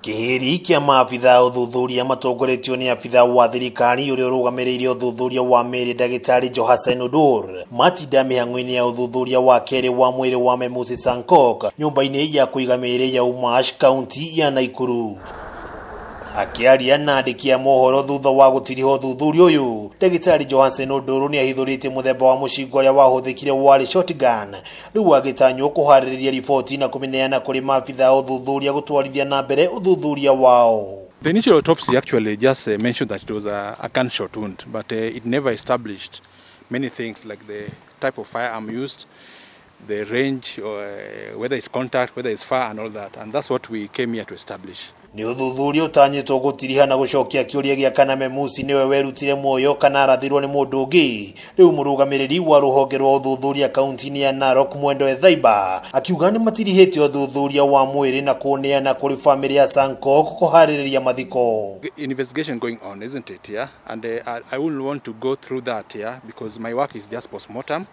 Kĩhĩri kĩa maabithaa ũthuthuria matongoretio nĩ abithaa wa thirikari ũrĩa ũrũgamĩrĩire ũthuthuria wa mĩĩrĩ ndagĩtarĩ Johasen Odur matinda mĩhang'o-inĩ ya ũthuthuria wa kerĩ wa mwĩrĩ wa Memusi Sankok nyũmba-inĩ ya kũiga mĩĩrĩ ya Umash kaunti ya Nakuru. Akĩaria na andĩki a mohoro thutha wa gũtiriha ũthuthuria ũyũ, ndagĩtarĩ Johansen Odoro nĩ ahithũrĩtie mũthemba wa mũcinga ũrĩa wahũthĩkire warĩ shotgun, rĩu agĩtanywo kũharĩrĩria riboti na kũmĩneana kũrĩ maabithaa a ũthuthuria gũtwarithia na mbere ũthuthuria wao. The initial autopsy actually just mentioned that it was a gunshot wound, but it never established many things like the type of firearm used, the range, or whether it's contact, whether it's fire and all that. And that's what we came here to establish. Nĩ ũthuthuria ũtanyĩtwo gũtiriha na gũcokia kĩũria gĩa kana Memusi nĩwe werutire muoyo kana arathirwo nĩ mũndũ ũngĩ. Rĩu mũrũgamĩrĩri wa rũhonge rwa ũthuthuria kaunti-inĩ ya Narok Mwendo Ethaiba akiuga nĩ matirihĩte ũthuthuria wa mwĩrĩ na kũneana kũrĩ famĩlĩ ya Sankok kũharĩrĩria mathiko. The investigation going on, isn't it? Yeah, and I wouldn't want to go through that, yeah, because my work is just postmortem.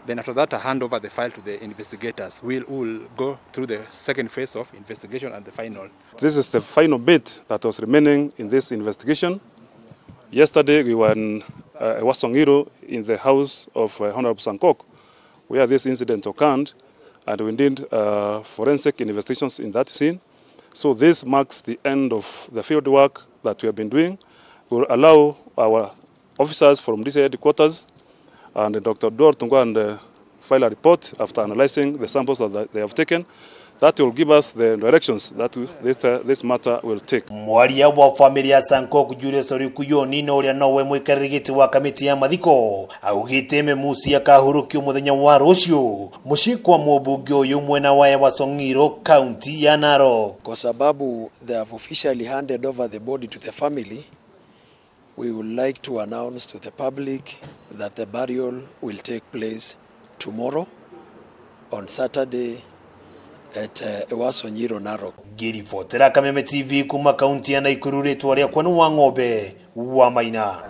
Then after that, I hand over the file to the investigators. We'll go through the second phase of investigation and the final. This is the final bit that was remaining in this investigation. Yesterday, we were in Ewaso Ng'iro in the house of Honorable Sankok, where this incident occurred, and we did forensic investigations in that scene. So this marks the end of the field work that we have been doing. We will allow our officers from this headquarters and Dr. Oduor to go and file a report after analyzing the samples that they have taken. That will give us the directions that this matter will take. Mwaria wa famĩlĩ ya Sankok Julius Orikuyoni na ũrĩa nowe mũikarĩri gĩtĩ wa kamĩtĩ ya mathiko augĩte Memusi akahurũkio mũthenya wa rũciũ mũciĩ kwa mũmbunge ũyũ mwena wa Ewaso Ng'iro kaunti ya Narok. Kwa sababu they have officially handed over the body to the family, we would like to announce to the public that the burial will take place tomorrow on Saturday at Ewaso Nyiro, Narok. Ngĩribotera Kameme TV kuma kaunti ya Nakuru, rĩtwa rĩakwa nĩ Wang'ombe wa Maina.